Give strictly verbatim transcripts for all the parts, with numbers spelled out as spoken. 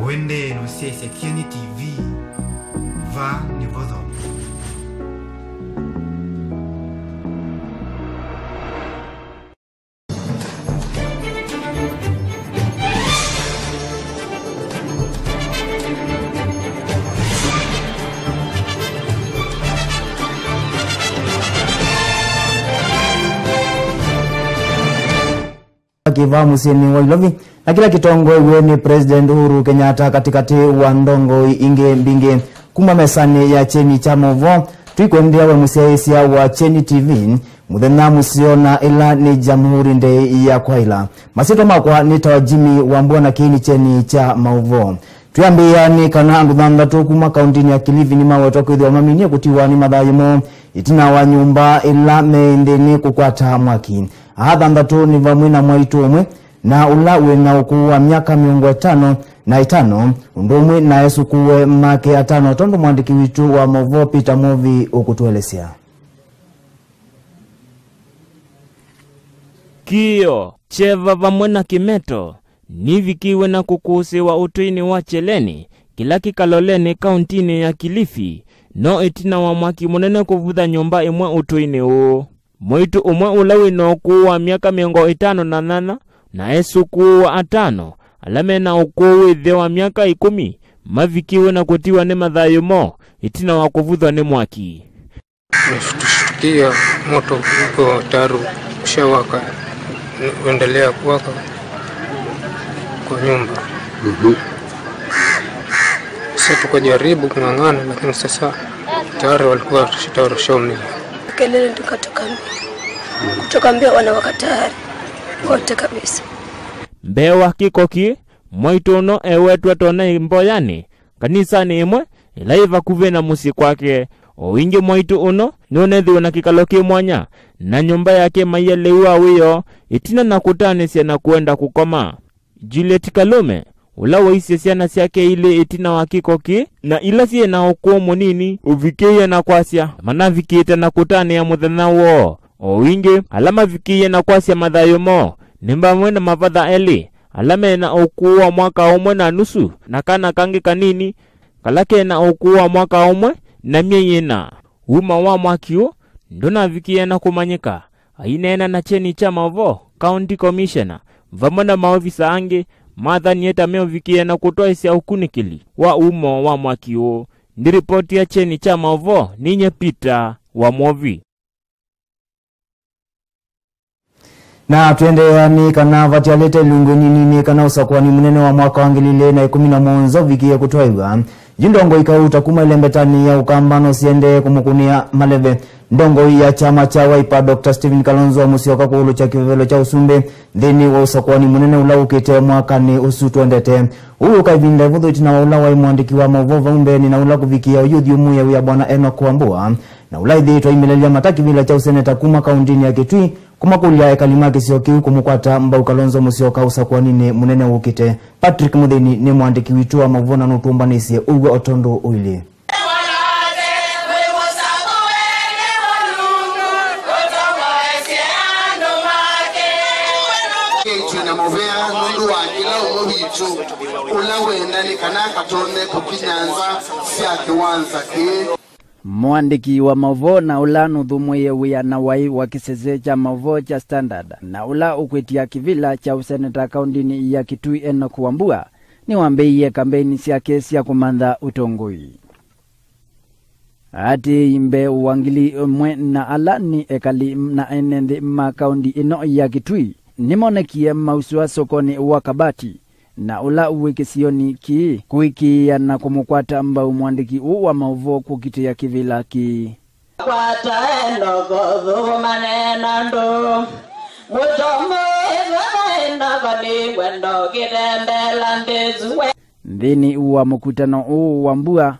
Wendee na ũsyaĩĩsya Kyeni T V, vaa nĩvo thome. Kĩva mũsyĩnĩ wa Ilovi, na kĩla kĩtongoew'e nĩ President Uhuru Kenyatta katĩkatĩ wa ndongoi ingĩ mbingĩ. Kuma mesanĩ ya Kyeni kya maũvoo, tũikwendeea we mũsyaĩĩsya wa Kyeni T V, mũthenya mũseo na ĩla nĩ Jamhuri Day ya kwaĩla. Masyĩtwa makwa nĩtawa Jimmy Wambua na kĩĩ nĩ Kyeni kya maũvoo. Twĩambĩĩa nĩ kana andũ thanthatũ kuma kaũntĩnĩ ya Kilifi nĩmawetwa kwĩthĩwa maminie kũtiwa nĩ mathayũ moo ĩtina wa nyũmba ĩla me nthĩnĩ kũkwata mwaki. Aa thanthatũ nĩ vamwe na mwaitũ ũmwe na ũla wĩ na ũkũũ wa myaka mĩongo ĩtano na ĩtano, ũndũ ũmwe na esũkũũe make atano, tondũ mwandĩki witũ wa maũvoo Peter Mwovi ũkũtũelesya. Kĩoo, kyeva vamwe na kĩmeto nivikĩiwe na kũkũsĩĩwa ũtũinĩ wa Kyeleni, kĩla kĩ Kaloleni, kaũntĩnĩ ya Kilifi, no ĩtina wa mwaki mũnene kũvutha nyũmba ĩmwe ũtũinĩ ũũ. Mwaitũ ũmwe ũla wĩ na ũkũũ wa myaka mĩongo ĩtano na nyanya na esũkũũe atano ala me na ũkũũ wĩ nthĩ wa myaka ĩkũmi mavikĩiwe na kũtiwa nĩ mathayũ moo ĩtina wa kũvuthwa nĩ mwaki. Nilishtukia moto uko tayari ushawaka, uendelea kuwaka kwa nyumba. Mhm. Sasa tukajaribu kung'ang'ana, lakini sasa tayari walikuwa tayari washaumia. Kelele tukatoka mbio. Kutoka mbio wanawaka tayari. Wote kabisa. Mbee wa kĩko kĩĩ, mwaitũ ũno ewetwe tone mboyanĩ kanisanĩ ĩmwe ĩla yĩ vakuvĩ na mũsyĩ kwake. O ĩngĩ mwaitũ ũno nĩwonethiwe na kĩkalo kĩ mwanya na nyũmba yake maia lĩu wa wĩoo ĩtina na kũtanĩsya na kũenda kũkoma. Juliet Kalume, ũla waisye syana syake ilĩ ĩtina wa kĩko kĩĩ, na ila syĩ na ũkũũ mũnini ũvikĩĩe na kwasya, manavikĩte na kũtanĩa mũthenya woo. O ĩngĩ, ala mavikĩĩe na kwasya mathayũ moo nĩ vamwe na mavatha elĩ ala me na ũkũũ wa mwaka ũmwe na nusu, na kana kangĩ kanini kala ke na ũkũũ wa mwaka ũmwe na myei ĩna. Uma wa mwaki ũũ ndũnavikĩĩe na kũmanyĩka. Aineena na kyeni kya maũvoo, County Commissioner vamwe na maovisa angĩ mathanie ta meũvikĩĩa na kũtwaĩsya ũkunĩkĩli wa umo wa mwaki ũũ. Nĩ ripoti ya kyeni kya maũvoo, ninyie Peter wa Mwovi. Na tũendeea nĩ kana vatialĩte ilungu inini nĩ kana ũsakũani mũnene wa mwaka wa ngili ilĩ na ĩkũmi na mũonza ũvikĩĩe kũtwaĩw'a. Yu ndongoi kauta kuma ĩlembetanĩ ya Ũkamba no siendee kũmũkũnĩa maleve. Ndongoi ya kyama kya Wiper, Doctor Stephen Kalonzo wa Musyoka kũũlũkya kĩvevelo kya ũsumbĩ nthĩnĩ wa ũsakũani mũnene ũla wũkĩte mwakanĩ ũsu twendete. Ũu ũka ĩvinda ĩvũthũ ĩtina wa ũla waĩ mũandĩki wa maũvoo vau mbeenĩ na ũla kũvikĩĩa oyu ũthyũmũĩe wĩa Bwana Enock Wambua, na ũla ĩthĩĩtwe aimelelya mata kĩvĩla kya ũseneta kuma kaũntĩnĩ ya Kitui, kũmakũlya ekali ma kĩsio kĩu kũmũkwata mbau Kalonzo Musyoka ũsakũaninĩ mũnene wũkĩte. Patrick Mũthĩni nĩ mũandĩki witũ wa maũvoo na nũtũmbanĩsye ũw'o o tondũ ũilyĩ. Twĩ na mũvea nũndũ wa kĩla ũmwe witũ ũla wenda nĩ kana akatonye kũkinya nza sya kĩwanza kĩĩ. Mũandĩki wa maũvoo na ũla nũthũmũĩe wĩa na waĩ wa kĩsese kya maũvoo kya Standard, na ũla ũkwĩtya kĩvĩla kya ũseneta kaũndĩnĩ ya Kitui, Enock Wambua, nĩwambĩĩie kambeini syake sya kũmantha ũtongoi. Aatĩĩi mbee wa ngili ĩmwe na ala nĩ ekali na ene nthĩ ma kaũndi ĩno ya Kitui nĩmonekie mausũa sokonĩ wa Kabati, na ũla wĩ kĩsionĩ kĩĩ kũĩkĩĩa na kũmũkwata mbau mũandĩki ũũ wa maũvoo kũkitĩa kĩvĩla kĩĩ. Kwata Enoko thũmane na andũ. Mũtomo ĩthwa Enoko nĩ ngwendo kĩtembela mbĩsu we. Nthĩnĩ wa mũkutano ũũ Wambua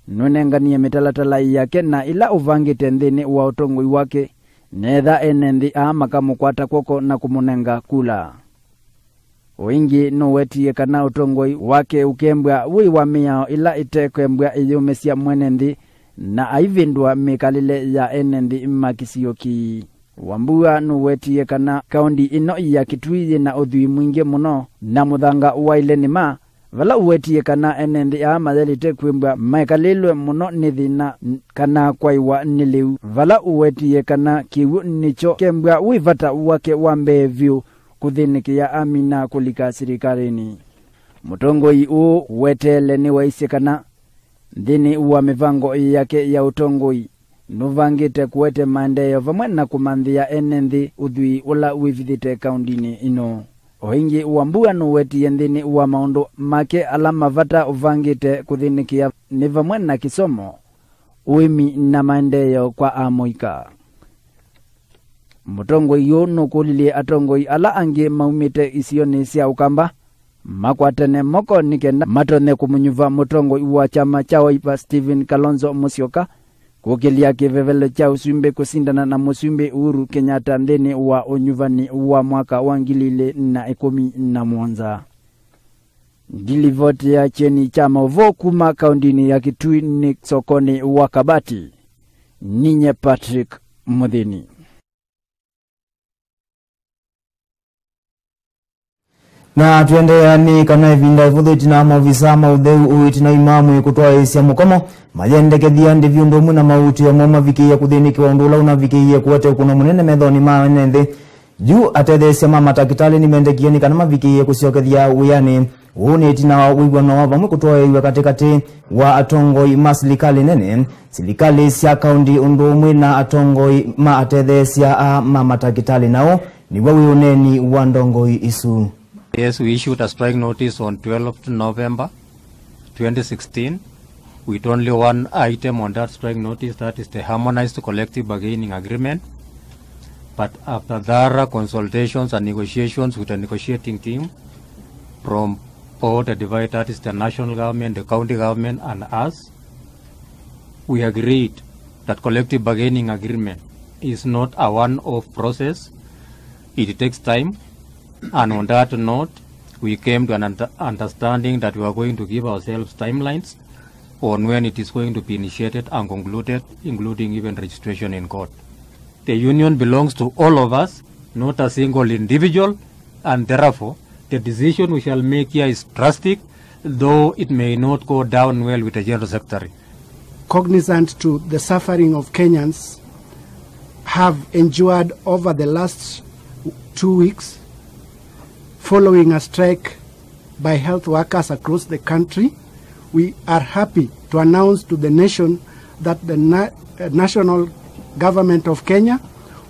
nũnenganie mĩtalatala yake na ĩla ũvangĩte nthĩnĩ wa ũtongoi wake, netha ene nthĩ aa makamũkwata kw'oko na kũmũnenga kula. O ĩngĩ, nũwetie kana ũtongoi wake ũkembwa wĩ wa mĩao ĩla ĩtekwembwa ĩyũmĩsya mwene nthĩ na aivĩndũa mĩkalĩle ya ene nthĩ ma kĩsio kĩĩ. Wambua nũwetie kana kaũndi ĩno ya Kitui yĩ na ũthwii mwingĩ mũno, na mũthanga waĩle nĩma vala ũwetie kana ene nthĩ aa mayĩlĩte kwĩmbwa mekalĩlwe mũno nĩ thĩna n-, kana kwaĩwa nĩ lĩu, vala ũwetie kana kĩw'ũ nĩkyo kembwa wĩ vata wake wa mbee vyũ kũthĩnĩkĩa amina kũlika silikalĩnĩ. Mũtongoi ũũ weteele nĩwaisye kana nthĩnĩ wa mĩvango yake ya ũtongoi, nũvangĩte kũete maendeeo vamwe na kũmanthĩa ene nthĩ ũthwii ũla wĩvithĩte kaũndinĩ ĩno. O ĩngĩ, Wambua nũwetie nthĩnĩ wa maũndũ make ala mavata ũvangĩte kũthĩnĩkĩa nĩ vamwe na kĩsomo, ũĩmi na maendeeo kwa amũika. Mũtongoi ũũ nũkũlilye atongoi ala angĩ maumĩte isionĩ sya Ũkamba makwatane moko nĩ kenda matonye kũmũnyuva mũtongoi wa kyama kya Wiper Stephen Kalonzo Musyoka kũkĩlya kĩvevelo kya ũsumbĩ kũsindana na mũsumbĩ Uhuru Kenyatta nthĩnĩ wa ũnyuvani wa mwaka wa ngili ilĩ na ĩkũmi na mũonza. Ndilivoti ya kyeni kya maũvoo kuma kaũndinĩ ya Kitui nĩ sokonĩ wa Kabati. Ninye Patrick Mũthĩni. Na tũendeea nĩ kana ĩvinda ĩvũthũ ĩtina wa maovisa ma ũtheu ũũ ĩtina wa imamũ kũtwaĩĩsya mũkomo, mayendekethya ndĩvi ũndũ ũmwe na mautĩo moo mavikĩie kũthĩnĩkĩwa ũndũ ũla ũnavikĩie kũete ũkũno mũnene methonĩ ma ene nthĩ. Yu atetheesya ma matakĩtalĩ nĩmendekie nĩ kana mavikĩie kũsyokethya wĩanĩ. Ũũ nĩ ĩtina wa wĩw'ano wa vamwe kũtwaĩĩw'a katĩkatĩ wa atongoi ma silikalĩ nene, silikalĩ sya kaũndĩ ũndũ ũmwe na atongoi ma atetheesya aa ma matakĩtalĩ nao. Nĩw'o wĩ ũneeni wa ndongoi isu. Yes, we issued a strike notice on twelfth November twenty sixteen with only one item on that strike notice, that is the harmonized collective bargaining agreement. But after thorough consultations and negotiations with the negotiating team from both the divide, that is the national government, the county government, and us, we agreed that collective bargaining agreement is not a one-off process. It takes time. And on that note, we came to an under-, understanding that we are going to give ourselves timelines on when it is going to be initiated and concluded, including even registration in court. The union belongs to all of us, not a single individual, and therefore the decision we shall make here is drastic, though it may not go down well with the General Secretary. Cognizant to the suffering of Kenyans have endured over the last two weeks following a strike by health workers across the country, we are happy to announce to the nation that the na-, uh, national government of Kenya,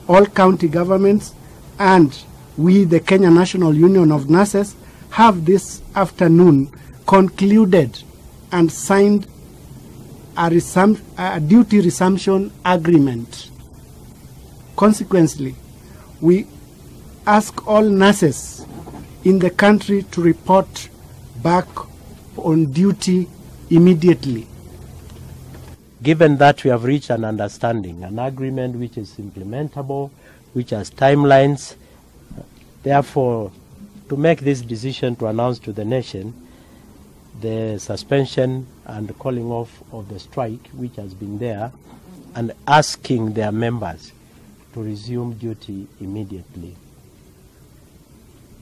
all county governments, and we, the Kenya National Union of Nurses, have this afternoon concluded and signed a resum-, a duty resumption agreement. Consequently, we ask all nurses in the country to report back on duty immediately. Given that we have reached an understanding, an agreement which is implementable, which has timelines, therefore, to make this decision to announce to the nation the suspension and calling off of the strike which has been there and asking their members to resume duty immediately.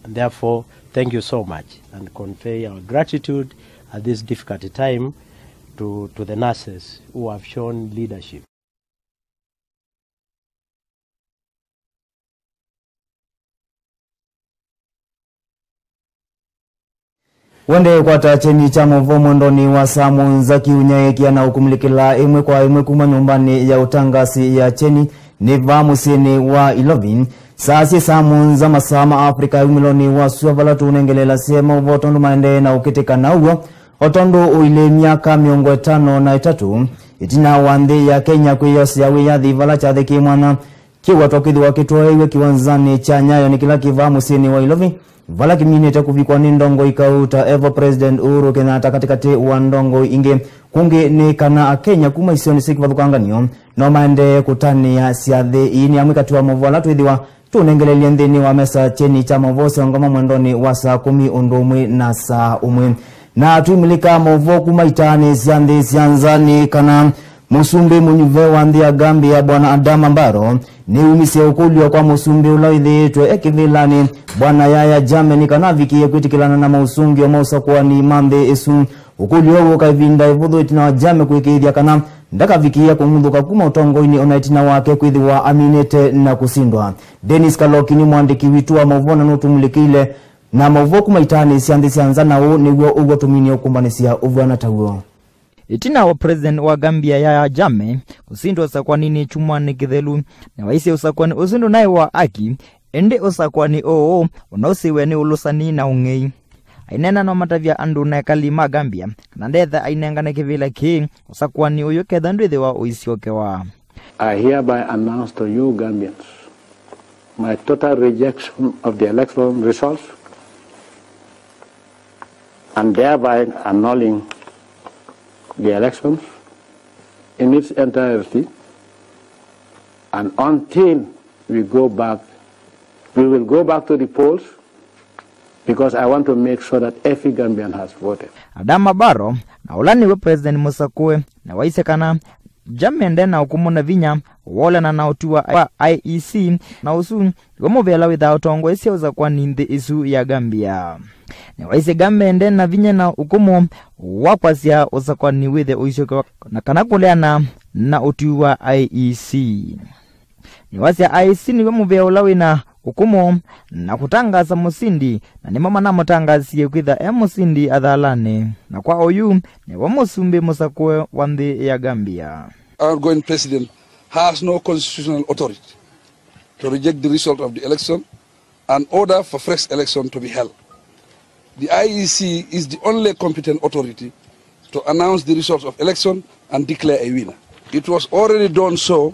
And therefore, thank you so much and convey our gratitude at this difficult time to, to the nurses who have shown leadership. Wende kwata kyeni kya maũvoo mwendonĩ wa saa mũonza kĩũnyaĩĩkĩa na ũkumĩlĩkĩla ĩmwe kwa ĩmwe kuma nyũmbanĩ ya ũtangasi ya kyeni nĩ vaa mũsyĩnĩ wa Ilovi. Saa syĩ saa mũonza masaa ma Africa ya wumĩlonĩ wa sua vala tũũnengelelasye maũvoo tondũ maendee na ũkĩtĩka na ũw'o. O tondũ ũilĩ myaka mĩongo ĩtano na ĩtatũ ĩtina wa nthĩ ya Kenya kwĩyosea wĩyathi vala kyathĩ kĩ mwanya, kĩwatwa kwĩthĩwa kĩtwaĩiw'e kĩwanzanĩ kya Nyayo nĩ kĩla kĩ vaa mũsyĩnĩ wa Ilovi, vala kĩminĩte kũvikwa nĩ ndongoi kauta evo President Uhuru Kenyatta katĩkatĩ wa ndongoi ingĩ. Kũngĩ nĩ kana Akenya kuma isionĩ syĩ kĩvathũkanganyo no maendee kũtanĩa syathĩ ii. Nĩ amwe katĩ wa maũvoo ala twĩthĩwa tũũnengeleelye nthĩnĩ wa mesa kyeni kya maũvoo sya ngoma mwendonĩ wa saa kũmi ũndũ ũmwe na saa ũmwe. Na twĩmulĩka maũvoo kuma itaanĩ sya nthĩ sya nza nĩ kana Mũsumbĩ mũnyuve wa nthĩ ya Gambia, Bwana Adama Barrow, nĩumisye ũkũlyo kwa mũsumbĩ ũla wĩthĩĩtwe e kĩvĩlanĩ, Bwana Yahya Jammeh, nĩ kana avikĩĩe kwĩtĩkĩlana na maũsũngĩo ma ũsakũani ma nthĩ ĩsu. Ũkũlyo ũũ wũka ĩvinda ĩvũthũ ĩtina wa Jammeh kũĩkĩĩthya kana ndakavikĩĩa kũng'uthũka kuma ũtongoinĩ ona ĩtina wake kwĩthĩwa aminĩte na kũsindwa. Dennis Kaloki nĩ mũandĩki witũ wa maũvoo na nũtũmulĩkĩile na maũvoo kuma itaanĩ sya nthĩ sya nza, na ũũ nĩw'o ũw'o tũminie ũkũmbanĩsya ũvw'ana taw'o. Ĩtina wa President wa Gambia Yahya Jammeh kũsindwa ũsakwaninĩ kyumwanĩ kĩthelu, nĩwaisye ũsakwani ũsu ndũnaĩ wa aki, ĩndĩ ũsakwani ũũ ũnausĩwe nĩ ũlũsani na ũng'ei. Aineena na matavya andũ na ekali ma Gambia kana ndetha ainengane kĩvĩla kĩĩ ũsakwani ũyũ ketha ndwĩthĩwa ũisyokewa. I hereby announce to you Gambians my total rejection of the election results and thereby annulling the elections in its entirety, and until we go back, we will go back to the polls, because I want to make sure that every Gambian has voted. Adama Barrow, na ũla nĩwe President mũsakũe, na waisye kana Jammeh nde na ũkũmũ na vinya wolana na ũtwi wa I E C, na ũsu nĩw'o mũvĩla wĩthaa ũtongoesya ũsakwani nthĩ ĩsu ya Gambia. Nĩwaisye Jammeh nde na vinya na ũkũmũ wa kwasya ũsakwani wĩthe ũisyokewa na kana kũleana na ũtwi wa I E C. Nĩwasya I E C nĩw'o mũvĩa ũla wĩ na ũkũmũ na kũtangaasa mũsindi, na nĩmo manamũtangaasie kwĩtha e mũsindi athalanĩ. Na kwa oyu, nĩwe mũsumbĩ mũsakũe wa nthĩ ya Gambia. Our outgoing president has no constitutional authority to reject the result of the election and order for fresh election to be held. The I E C is the only competent authority to announce the results of election and declare a winner. It was already done so,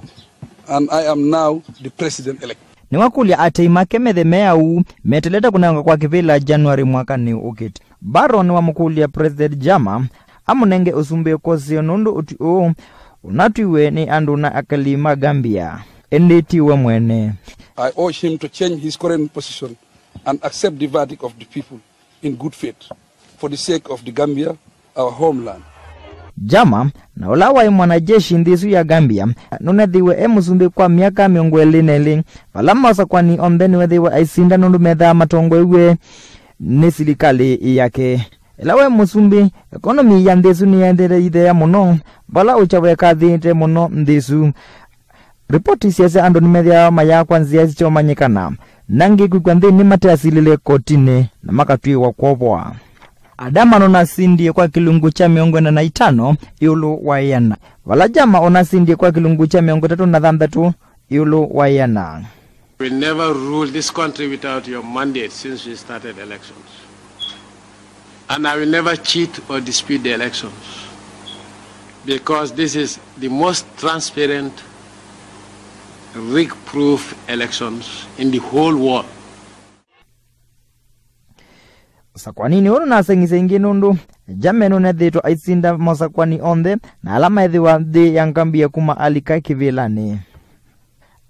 and I am now the president-elect. Nĩwakũlya atei make methe me auu metelete kũnengwa kwa kĩvĩla January mwakanĩ ũkĩte. Barrow nĩwamũkũlya President Jammeh amũnenge ũsumbĩ ũkũsĩo nũndũ ũtwi ũũ ũnatwiwe nĩ andũ na ekali ma Gambia, ĩndĩ ti we mwene. I urge him to change his current position and accept the verdict of the people in good faith for the sake of the Gambia, our homeland. Jammeh, na ũla waĩ mwanajeshi nthĩ ĩsu ya Gambia, nũnethĩiwe e mũsumbĩ kwa myaka mĩongo ĩlĩ na ĩlĩ, vala maũsakwani onthe nĩwethĩiwe aisinda nũndũ methaa matongoew'e nĩ silikalĩ yake. Ĩla waĩ mũsumbĩ, ekonomi ya nthĩ ĩsu nĩyaendete ĩitheea mũno, vala ũkya wekathĩĩte mũno nthĩ ĩsu. Ripoti syaasya andũ nĩmethĩawa mayaa kwa nzĩa siteũmanyĩkana, na angĩ kwĩkw'a nthĩnĩ mateasilĩle kotinĩ na makatw'ĩĩwa kwovwa. Adama nũnasindie kwa kĩlungu kya mĩongo ĩna na itano ĩũlũ wa ĩana, vala Jammeh ũnasindie kwa kĩlungu kya mĩongo ĩtatũ na thanthatũ ĩũlũ wa ĩana. Will never rule this country without your mandate since we started elections. And I will never cheat or dispute the elections, because this is the most transparent, rig-proof elections in the whole world. Ũsakwaninĩ ũũ nũnaseng'isye ĩngĩ nũndũ Jammeh nũnethĩĩtwe aisinda mosakwani onthe na ala maĩthĩwa nthĩ ya Gambia kuma alika kĩvĩlanĩ.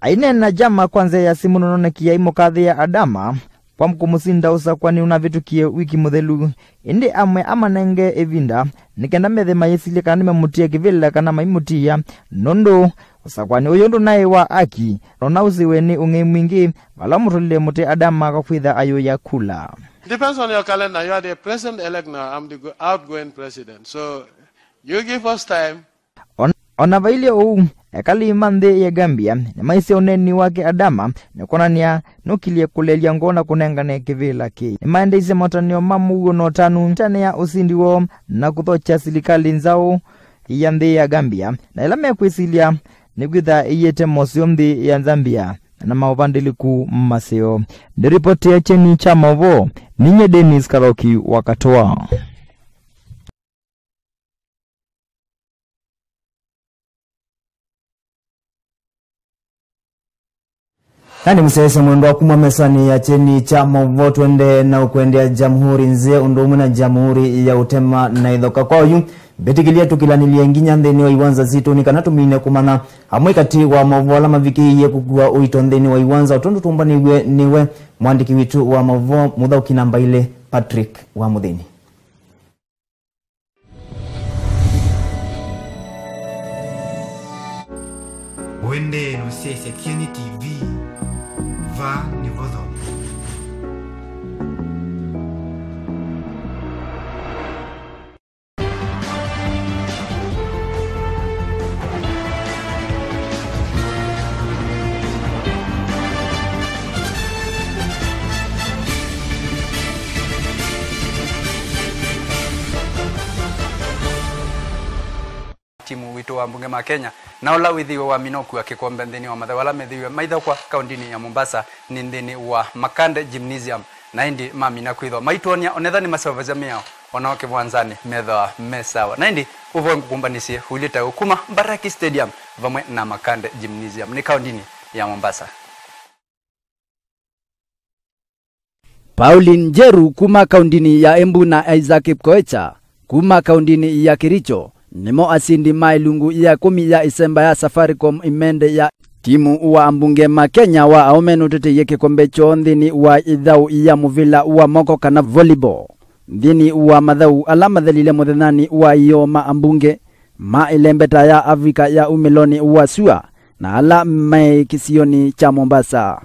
Aineena Jammeh kwa nzĩa ya simũ nũnonekie aimũkathĩĩa Adama kwa kũmũsinda ũsakwanĩ ũnavĩtũkie wiki mũthelu, ĩndĩ amwe amanenge ĩvinda nĩ kenda methe mayĩsilya kana nĩmamũtia kĩvĩla kana maimũtia, nũndũ ũsakwanĩ ũyũ ndũnaĩ wa aki, nũnausĩwe nĩ ũng'ei mwingĩ, vala mũtũlile mũtĩ Adama akakwĩtha ayũya kula. Depends on your calendar. You are the president-elect now. I'm the go-, outgoing president. So you give us time. On, ona vailye ũu, ekali ma nthĩ ya Gambia nĩmaisye ũneeni wake Adama nĩ kwonany'a nũkilyĩ kũlelya ngoo na kũnengane kĩvĩla kĩĩ. Nĩmaendeeisye matanĩo ma mũuo na ũtanu ĩtanĩ ya ũsindi woo na kũthokya silikalĩ nzaũ ya nthĩ ya Gambia, na ĩla mekwĩsilya nĩkwĩtha ĩiĩte moseo nthĩ ya Zambia na maũvandĩlĩku maseo. Ndĩripotĩa kyeni kya maũvoo, ninyie Dennis Karoki wa Katũa. Na nĩ mũsyaĩĩsya mwendwa kuma mesanĩ ya kyeni kya maũvoo, twende na ũkwendea Jamhuri nzeo ũndũ ũmwe na Jamhuri ya ũtema na ĩthoka. Kwa oyu, mbĩtĩkĩlya tũkĩlanĩlye nginya nthĩnĩ wa iwanza sitũ nĩ kana tũmine kũmanya amwe katĩ wa maũvoo ala mavikĩĩie kũkua ũito nthĩnĩ wa iwanza, o tondũ tũmbanĩw'e nĩwe mwandĩki witũ wa maũvoo mũthaũki namba ilĩ, Patrick wa Mũthĩni. Endeeni ũsyaĩĩsya Kyeni T V, vaa nĩvo thome. Timu witũ wa mbunge ma Kenya, na ũla wĩthĩiwe wamina ũkua kĩkombe nthĩnĩ wa mathaũ ala methĩiwe maithaũkwa kaũndĩnĩ ya Mombasa nĩ nthĩnĩ wa Makande Gymnasium, na ĩndĩ mamina kwĩthwa maitwony'a onetha nĩmaseũvasya mĩao, o nao kĩwanzanĩ methĩawa me sawa. Na ĩndĩ ũvoo ngũkũmbanĩsye ũilyĩ ta ũũ kuma Mbaraki Stadium vamwe na Makande Gymnasium nĩ kaũndĩnĩ ya Mombasa. Pauline Njeru kuma kaũndĩnĩ ya Embu na Isaac Kipkoecha kuma kaũndĩnĩ ya Kericho nĩmo asindi ma ĩlungu ya ĩkũmi ya ĩsemba ya Safaricom Imende ya. Timu wa ambunge ma Kenya wa aũme nũteteie kĩkombe kyoo nthĩnĩ wa ĩthaũ ya mũvĩla wa moko kana volleyball nthĩnĩ wa mathaũ ala mathelile mũthenyanĩ wa ĩoo ma ambunge ma ĩlembeta ya Africa ya umĩlonĩ wa sua na ala me kĩsionĩ kya Mombasa.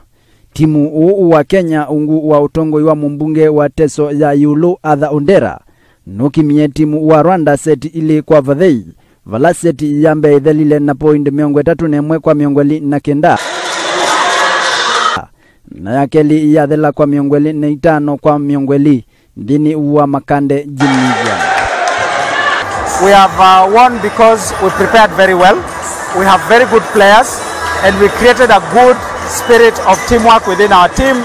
Timu ũũ wa Kenya ungu wa ũtongoi wa mũmbunge wa Teso ya ĩũlũ Arthur Ondera nũkimie timu wa Rwanda seti ilĩ kwa vathei, vala seti ya mbee ĩthelile na point mĩongo ĩtatũ na ĩmwe kwa mĩongo ĩlĩ na kenda, na ya kelĩ yathela kwa mĩongo ĩlĩ na itano kwa mĩongo ĩlĩ nthĩnĩ wa Makande Gymnasium. We have, uh, won because we prepared very well. We have very good players and we created a good spirit of teamwork within our team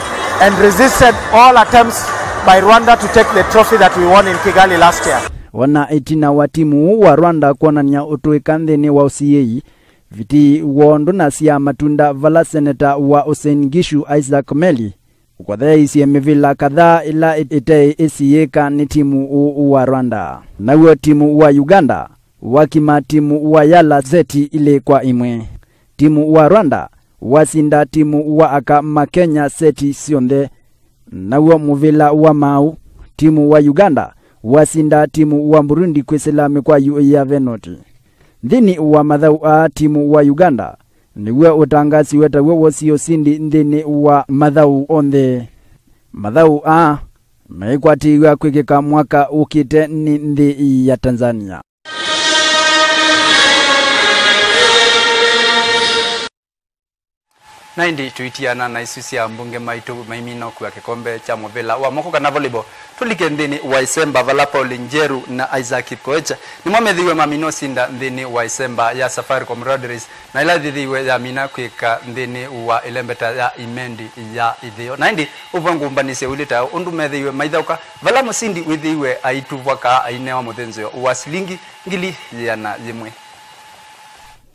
and resisted all attempts by Rwanda to take the trophy that we won in Kigali last year. Ona ĩtina wa timu ũũ wa Rwanda kwonany'a ũtũĩka nthĩnĩ wa ũsiĩi, viti woo ndũnasyaa matunda vala seneta wa Uasin Gishu Isaac Meli ũkotheeisye mĩvĩla kadhaa ĩla ĩ-, ĩteĩ ĩsiĩĩka nĩ timu ũũ wa Rwanda. Naw'o timu wa Uganda wakima timu wa Yala seti ilĩ kwa ĩmwe. Timu wa Rwanda wasinda timu wa aka ma Kenya seti syonthe. Naw'o mũvĩla wa maaũ, timu wa Uganda wasinda timu wa Burundi kwĩsĩla mĩkwaju ya venoti. Nthĩnĩ wa mathaũ aa, timu wa Uganda nĩw'o ũtangasiwe taw'o wosie ũsindi nthĩnĩ wa mathaũ onthe. Mathaũ aa maikwatĩĩw'a kwĩkĩka mwaka ũkĩte nĩ nthĩ ya Tanzania. Na ĩndĩ tũitiana na isu sya mbunge maitũ maimina ũkua kĩkombe kya mũvĩla wa moko kana volleyball, tũlike nthĩnĩ wa ĩsemba vala Paul Njeru na Isaac Kipkoech nĩmo methĩiwe mamina ũsinda nthĩnĩ wa ĩsemba ya Safaricom Road Race, na ĩla yĩthĩiwe yamina kwĩka nthĩnĩ wa ĩlembeta ya Imende ya ĩtheo. Na ĩndĩ ũvwe ngũmbanĩsye ũilyĩ ta ũndũ methĩiwe maithaũka, vala mũsindi wĩthĩiwe aituvwa kaa ainewa mũthĩnzĩo wa silingi ngili yĩana yĩmwe.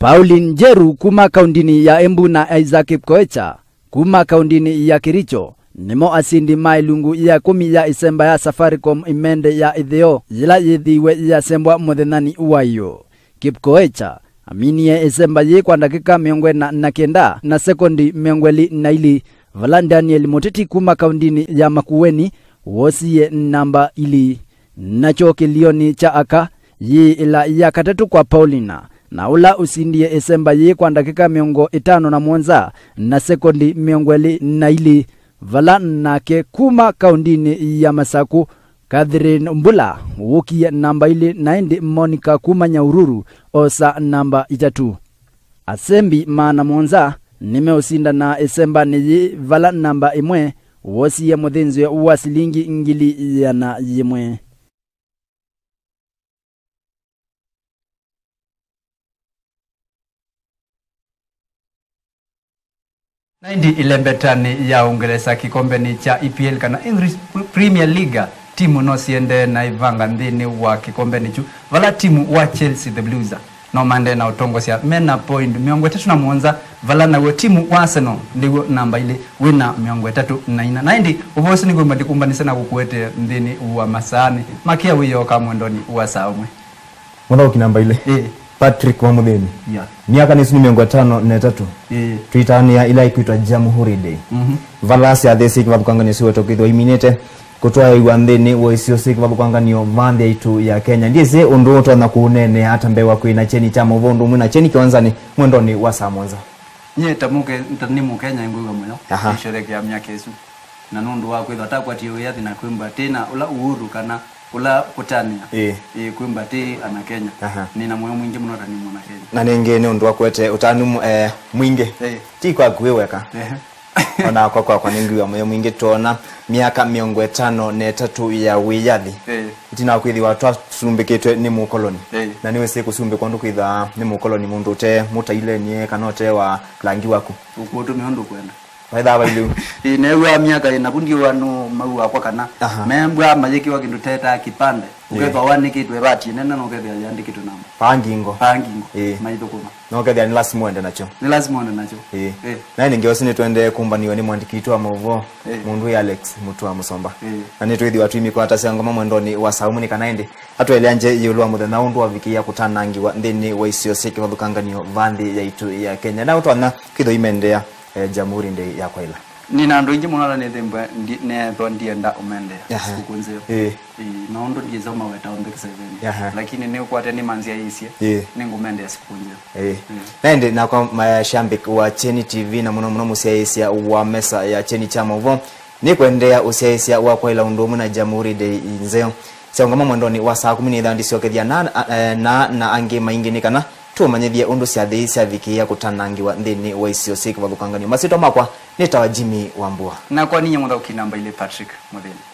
Pauline Njeru kuma kaundinĩ ya Embu na Isaac Kipkoecha kuma kaundinĩ ya Kericho nĩmo asindi ma ĩlungu ya ĩkũmi ya ĩsemba ya Safaricom Imende ya ĩtheo yĩla yĩthĩiwe yasembwa mũthenyanĩ wa ĩyũ. Kipkoecha aminie ĩsemba yĩĩ kwa ndakĩka mĩongo ĩna na kenda na sekondi mĩongo ĩlĩ na ilĩ, vala Daniel Mũteti kuma kaundinĩ ya Makueni woosie namba ilĩ. Nakyo kĩlionĩ kya aka, yĩĩ ĩla ya katatũ kwa Paulina, na ũla ũsindie ĩsemba yĩĩ kwa ndakĩka mĩongo ĩtano na mũonza na sekondi mĩongo ĩlĩ na ilĩ, vala nake kuma kaundinĩ ya Masakũ, Catherine Mbula wũkie namba ilĩ, na ĩndĩ Monica kuma Nyahururu oosa namba itatũ. Asembi maana mũonza nĩmeũsindana ĩsembanĩ yĩĩ, vala namba ĩmwe woosie mũthĩnzĩo wa silingi ngili yĩana yĩmwe. Na ĩndĩ ĩlembetanĩ ya Ũngelesa kĩkombenĩ kya E P L kana English Premier League, timu no siendee na ivanga nthĩnĩ wa kĩkombenĩ kyu, vala timu wa Chelsea The Blues no maendee na ũtongosya me na point mĩongo ĩtatũ na mũonza, vala naw'o timu wa Arsenal ndĩw'o namba ilĩ wĩ na mĩongo ĩtatũ na ina. Na ĩndĩ ũvoo ũsu nĩw'o ndĩkũmbanĩsye na kũkũetee nthĩnĩ wa masaanĩ makĩa wĩoo ka mwendonĩ wa saa ũmwe. Mũthaũki namba ilĩ. Ĩĩ. Patrick wa Mũthĩni. Yeah. Myaka nĩsu nĩ mĩongo ĩtano na ĩtatũ. Ĩĩ. Twĩtanĩa ila ikwĩtwa Jamhuri Day. Mhm. Vala syathĩ syĩ kĩvathũkangany'o siwetwa kwĩthĩwa iminĩte kũtwaĩwa nthĩnĩ wa isio syĩ kĩvathũkangany'o va nthĩ yaitũ ya Kenya. Ndyĩsĩ ũndũ ũtonya kũũneenea ata mbee wa kwĩna kyeni kya maũvoo ũndũ ũmwe na kyeni kĩwanzanĩ mwendonĩ wa saa mũonza. Nyie ta mũke-, ta nĩ Mũkenya ngwĩw'a mũyo. Aha. Nĩsherekea myaka ĩsu. Na nũndũ wa kwĩthwa takwatie wĩyathi na kwĩmba tĩ na ũla uhuru kana ũla kũtanĩa. Ĩĩ. Ĩĩ, kwĩmba tĩ ana Kenya. Aha. Nĩ na mũyo mwingĩ mũno ta nĩ mwana Kenya. Na nĩngĩ nĩ ũndũ wa kũete ũtanu mu-, eh, mwingĩ. Ĩĩ. Ti kwaku wĩ weka. Ehe. Ona kwa kwakwa nĩngwĩw'a mũyo mwingĩ twona myaka mĩongo ĩtano na ĩtatũ ya wĩyathi. Ĩĩ. Ĩtina wa kwĩthĩwa twasumbĩkĩtwe nĩ mũkoloni. Ĩĩ. Na nĩwĩsĩ kũsumbĩkwa ũndũ kwĩthaa nĩ mũkoloni mũndũ ũte mũtailenie kana ũte wa langi waku. Ũkũtũmĩa ũndũ ũkwenda. Waĩthaa vailyĩ u. Ĩĩ, neew'aa myaka ĩna vu ndiũa nũ mau wakwa kana. Aha. Membwa mayĩkĩwa kĩndũ tetaa kĩpande. Ĩĩ. Ũkethwa wanĩkĩtwe vati nene na ũkethĩa yandĩkĩtwe namba. Paa ngingo. Paa ngingo. Ĩĩ. Maithũkũma. Na ũkethĩa nĩ lasima ũende nakyo. Nĩ lasima ũende nakyo. Ĩĩ. Ĩĩ. Na ĩndĩ ngewa ĩsu nĩtũendee kũmbanĩw'a nĩ mwandĩki witũ wa maũvoo, ĩĩ, mũndũ wĩ Alex Mũtua Mũsomba. Ĩĩ. Na nĩtwĩthĩwa twĩmĩkwatasya ngoma mwendonĩ wa saa ũmwe nĩ kana ĩndĩ atũeleangye ĩũlũ wa mũthenya ũndũ wavikĩĩa kũtanangĩwa nthĩnĩ wa isio syĩ kĩvathũkanganyo va nthĩ yaitũ ya Kenya. Na ũtonya kwĩthwa imendea, eh, Jamhuri Day ya kwaĩla. Nĩ na andũ aingĩ mũno ala nĩthĩmbwa ndi-, nethwa ndienda ũmendea. Aha. Sikukũ nzeo. Ĩĩ. Ĩĩ, na ũndũ ndiĩsa maweta onthe kĩseveni. Aha. Lakini nĩũkwate nĩmanzyaĩĩsye. Ĩĩ. Nĩngũmendea sikukũ nzeo. Ĩĩ. Ĩĩ. Na ĩndĩ nakwa mashabiki wa Kyeni T V na mũno mũno mũsyaĩĩsya wa mesa ya Kyeni kya maũvoo, nĩkwendeea ũsyaĩĩsya wa kwaĩla ũndũ ũmwe na Jamhuri Day nzeo. Syaũngama mwendonĩ wa saa kũmi na ĩthaa ndisyokethya na, a, e, na, na angĩ maingĩ nĩ kana tũmanyĩthye ũndũ syathĩ ii syavikĩĩa kũtanangĩwa nthĩnĩ wa isio syĩ kĩvathũkanganyo. Masyĩtwa makwa nĩtawa Jimmy Wambua. Nakwa ninyie mũthaũki namba ilĩ Patrick Mũthĩni.